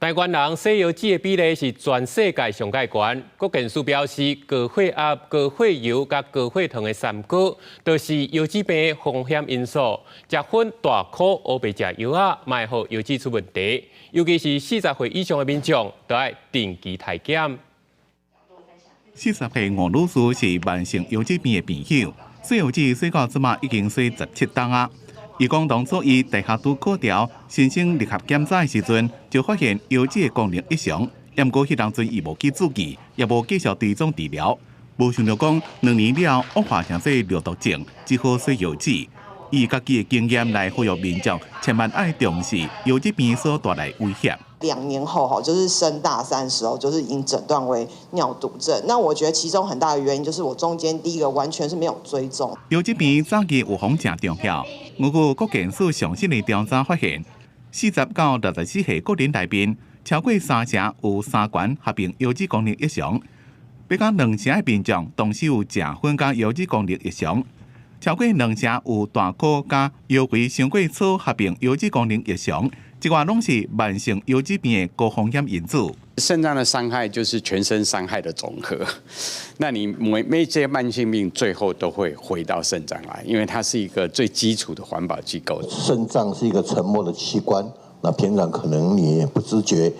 台灣人洗腰子的比例是全世界上蓋懸。國健署表示，高血壓、高血油佮高血糖的三高，都是腰子病的風險因素。食薰、大箍、烏白食藥仔，嘛會予腰子出問題。尤其是40歲以上的民眾，都愛定期體檢。40歲吳女士是慢性腰子病的病友，洗腰子洗到這馬已經洗17冬啊。伊講當初伊大學拄考著，申請入學檢查的時陣，就發現腰子的功能異常。毋過彼當陣伊無去注意，也無繼續追蹤治療。無想著講2年了惡化成做尿毒症，只好洗腰子。以家己的經驗來呼籲民眾，千萬愛重視腰子病所帶來危險。 2年後，哈，就是升大三時候，就是已經診斷為尿毒症。那我覺得其中很大的原因就是我中間第一個完全是沒有追蹤。腰子病早期預防誠重要。根據國健署上新的調查發現，40到64歲國人內面，超過三成有三懸合併腰子功能異常，欲加兩成的民眾同時有食薰佮腰子功能異常，超過兩成有大箍佮腰圍傷過粗合併腰子功能異常。這寡攏是慢性腰子病的高風險因子。腎臟的傷害就是全身傷害的總和。那你每每這些慢性病最後都會回到腎臟來，因為它是一個最基礎的環保機構。腎臟是一個沉默的器官，那平常可能你也不知覺，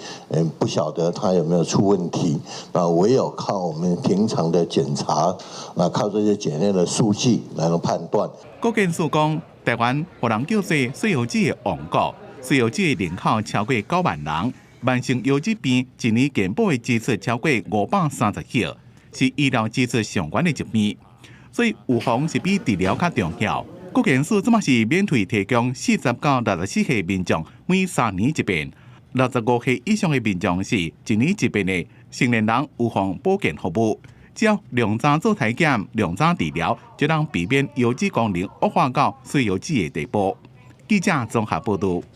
不曉得它有沒有出問題。那唯有靠我們平常的檢查，那靠這些檢驗的數據來能判斷。國健署講，台灣予人叫做洗腰子的王國。洗腰子的人口超過9萬人，慢性腰子病一年健保的支出超過530億，是醫療支出上懸的疾病。所以預防是比治療較重要。國健署這馬是免費提供40到64歲民眾每3年一遍，65歲以上的民眾是一年一遍的成年人預防保健服務。只要量早做體檢、量早治療，就能避免腰子功能惡化到洗腰子的地步。記者綜合報導。